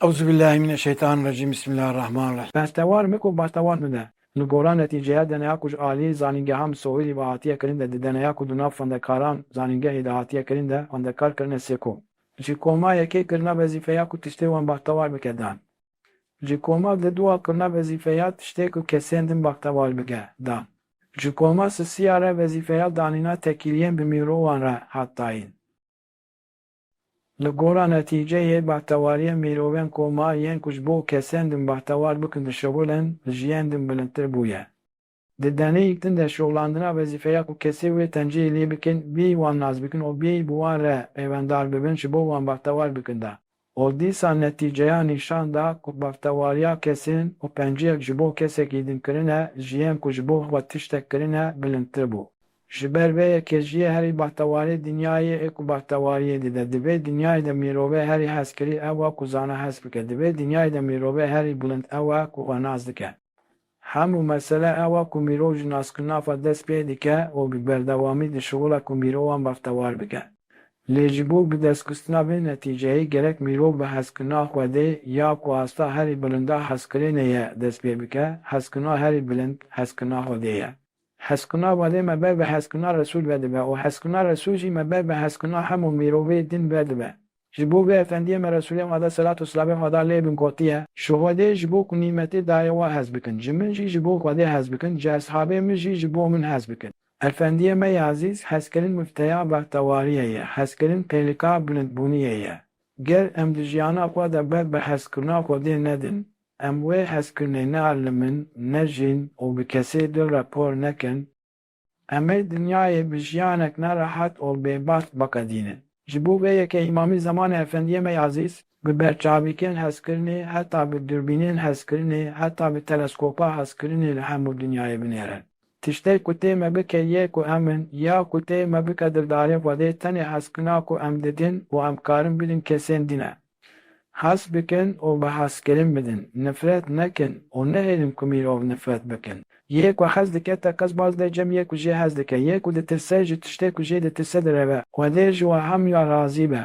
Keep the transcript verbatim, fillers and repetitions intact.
Euzubillahimineşşeytanirracim. Bismillahirrahmanirrahim. Bextewar bik û bextewar bide. Li gora netîceya deneya ku ji alî zanîngeha Misowirî ve hatiye kirin de di deneya ku di nav xwendekaran zanîngehê de hatiye kirin de xwendekar kirine sê kom. Ji koma yekê kirina vezîfeya ku tiştê wan bextewar bike dan. Ji koma di dua kirina vezîfeya tiştê ku kesên din bextewar bike dan. Ji koma sisiya re vezîfeya danîna tekîliyên bi mîrovan re hat dayîn. Li gora netîceyê, bextewariyên mîrovên koma yên ku ji bo kesên din bextewar bikin dişixulin, ji yên din bilindtir bûye. Di deneyek din de şixulandina wezîfeya ku kesê wê tenciyê lê bikin, bêyî wan nas bikin û bêyî bi wan re pêwendar bibin, ji bo wan bextewar bikin da. Û dîsa netîceya nîşan da ku bextewariya kesên û penciyek ji bo kesekî din kirine, ji yên ku ji bo xwe tiştek kirine, bilindtir bû. Ji ber vê yekê jiyê herî bextewarê dinyayê ê ku bextewariyê dide. Di vê dinyayê de mîrovê herî hezkirî ew e ku zana hez bike. Di vê dinyayê de mîrovê herî bilind ew e ku xwe nas dike. Hemû mesele ew e ku mîrov ji naskirina xwe dest pê dike û bi berdewamî dişixule ku mîrovan bextewar bike. Lê ji bo bi destxistina vê netîceyê gerek mîrov bi hezkirina Xwedê ya ku asta herî bilinda hezkirinê ye dest pê bike, hezkirina herî bilind hezkirina Xwedê ye. Hezkirina Xwedê me ber bi hezkirina Resûl vedibe û hezkirina Resûl jî me ber bi hezkirina hemû mîrovê din vedibe. Ji bo vê Efendiyê me Resûlê Xweda, selat û silavê Xweda lê bin, gotiye, ji Xwedê ji bo ku nîmetê daye we hez bikin, ji min jî ji bo Xwedê hez bikin, ji eshabê min jî ji bo min hez bikin. Efendiyê me yê ezîz, hezkirin mifteya bextewariyê ye, hezkirin pêlika bilindbûniyê ye. Ger em di jiyana xwe de ber bi hezkirina Xwedê nedin, em wê hezkirinê nealimin, nejîn û bi kesê dil re por nekin, em ê dinyayê bi jiyanek nerehet û bêbaş biqedînin. Ji bo vê yekê Îmamî zemanê Efendiyê me yê ezîz, bi berçavîkên hezkirinê, heta bi dûrbînên hezkirinê, heta bi teleskopa hezkirinê li hemû dinyayê binêrin. Tiştê ku tê me bike yê ku em in, ya ku tê me bike dildarê Xwedê, tenê hezkirina ku em didin û em karin bidin kesên din e. Hez bikin û bi hezkirin bidin. Nifret nekin û nehêlin ku mîrov nifret bikin. Yê ku hez dike teqez baz de cem yê ku jê hez dike. Yê ku ditirse ji tiştê ku jê ditirse direve. Xwedê ji we hemûya razî be.